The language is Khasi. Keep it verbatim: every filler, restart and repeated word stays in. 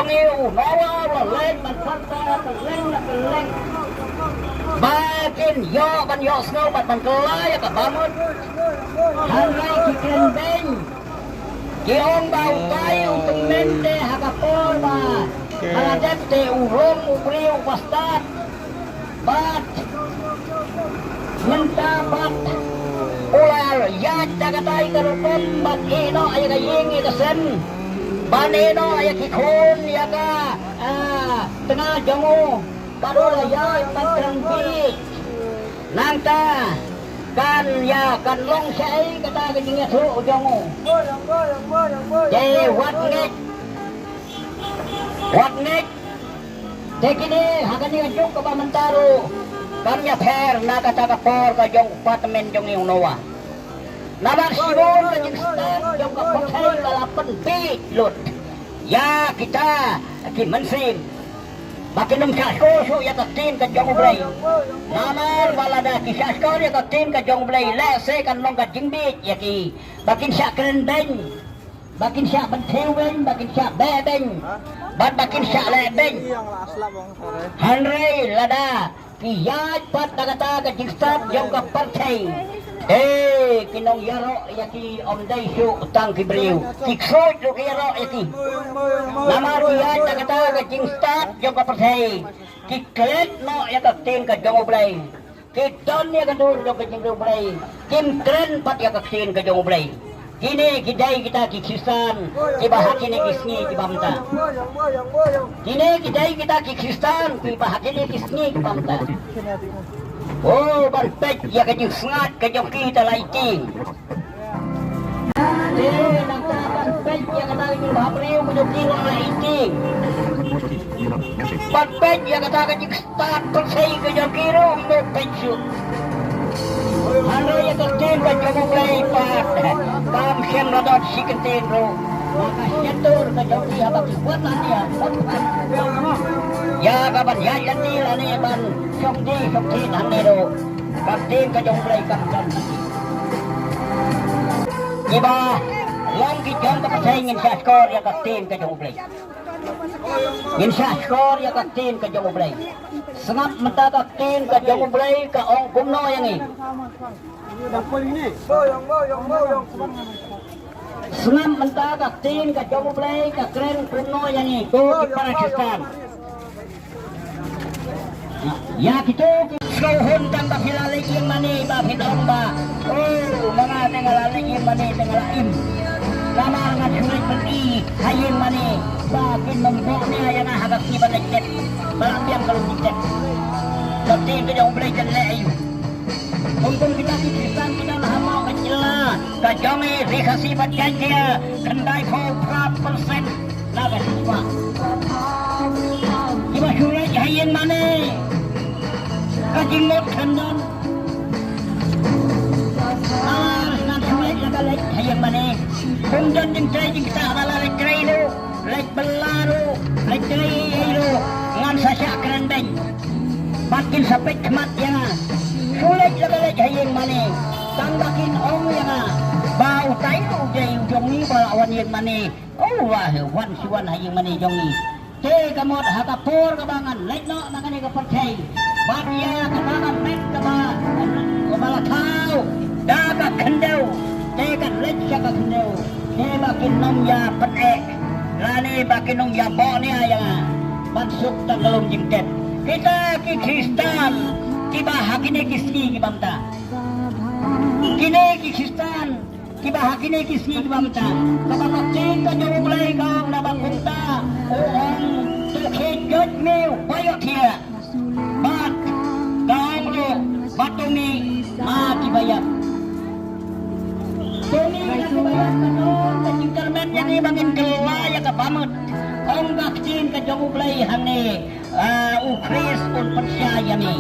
Ngi u Noah u la leit ban pynpaw ha kylleng na kylleng ba kin ïoh ban ïohsngew bad ban kylla ïa ka bamut. Hynrei ki kren beiñ, ki ong ba utai u tymmen te ha ka por ba ka la dep te u rung u briew ba stad. Bad mynta pat u la ïaid da katai ka rukom bad ïehnoh ïa ka ïing ïa ka sem, ban ïehnoh ïa ki khun ïa ka, ah, tnga jong u, bad u la ïaid ban kren bieit. Nangta kan ïa, kan long shaei kata ka jingïathuh jong u? Te wat ngeit, wat ngeit. Te kine ha kane ka juk kaba mynta ruh kam ïapher na kata ka por ka jong u kpa tymmen jong ngi u Noah. Namar shibun ka jingstad jong ka pyrthei ka la pynbieit lut ïa kita ki mynsiem ba kin ym shahshkor shuh ïa ka ktien ka jong U Blei. Namar ba lada ki shahshkor ïa ka ktien ka jong U Blei, lehse kan long ka jingbieit ïa ki, ba kin shah kren beiñ, ba kin shah bynthiew beiñ, ba kin shah beh beiñ, bad ba kin shah leh beiñ. Hynrei lada ki ïaid pat da kata ka jingstad jong ka pyrthei, eh, kin ym ïaroh ïa ki, ym dei shuh tang ki briew, ki ksuid ruh ki ïaroh ïa ki. Namar ki ïaid da kata ka jingstad jong ka pyrthei, ki klet noh ïa ka ktien ka jong U Blei. Ki don ïa ka dur jong ka jingriewblei, kim kren pat ïa ka ktien ka jong U Blei. Kine ki dei kita ki Khristan kiba ha kine ki sngi kiba mynta. Kine ki dei kita ki Khristan kiba ha kine ki sngi kiba mynta. Oh, ban peit ïa ka jingsngaid ka jong ki, ta la iti. Eh, nangta ban peit ïa kata ka jingbhabriew ka jong ki ruh la iti. Ban peit ïa kata ka jingstad pyrthei ka jong ki ruh ym peit shuh. Hynrei ïa ka ktien ka jong U Blei pat kam shym la don shi kyntien ruh. Ka shyntur ka jong ki haba ki wan lane ïa, ïa ka ban ïaid lynti lane ban shong die shong thied hangne ruh, ka ktien ka jong U Blei kam don. Kiba long ki jong ka pyrthei, ngin shahshkor ïa ka ktien ka jong U Blei. Ngin shahshkor ïa ka ktien ka jong U Blei. Sngap mynta ka ktien ka jong U Blei ka ong kumno ïa ngi. Sngap mynta ka ktien ka jong U Blei ka kren kumno ïa ngi, ko ki para Khristan. Ïa kito ki sngewhun tang ba phi la leit ïing mane ba phi ong ba, oh, ma nga te nga la leit ïing mane te nga la im. Namar ngan shu leit pyni ha ïing mane ba kin ym bok nia ïa nga ha ka sngi ban leit tep, ba la biang ka lum jingtep. Ka ktien ka jong U Blei kan leh aïu? Kum kum kita ki Khristan kita na hangno ka jylla ka jong ngi, Ri Khasi bad Jaiñtia, khyndai phew phra persen na ka jylla. Kiba shu leit ha ïing mane ka jingmut khyndon. Ar ngan shu leit la ka leit ha ïing mane. Kum don jingtrei jingktah ba la leit trei ruh, leit bylla ruh, leit trei ei ei ruh, ngan sa shah kren beiñ. Bad kin sa peit khmat ïa nga. Shu leit la ka leit ha ïing mane. Tang ba kin ong ïa nga ba utai u dei u jong ngi ba la wan ïing mane. Oh, wah, wan shu wan ha ïing mane jong ngi. Te ka mut ha ka por kaba ngan leit noh na kane ka pyrthei, bad ïa kata ka met kaba, kaba la thaw da ka khyndew, te kan leit sha ka khyndew. Te ba kin ym ïa pyneh lane ba kin ym ïa bok nia ïa nga ban suk tang ka lum jingtep. Kita ki Khristan kiba ha kine ki sngi kiba mynta. Kine ki Khristan kiba ha kine ki sngi kiba mynta, kaba ka ktien ka jong U Blei ka ong naba kumta, u ong, to khie joit me u ba ïohthiah. Bad ka ong ruh ba to mih ma kiba ïap. To mih ma kiba ïap ka don ka jingkyrmen ïa ngi ba ngin kylla ïa ka bamut. Ong ka ktien ka jong U Blei hangne, ah, U Khrist un pynshai ïa ngi.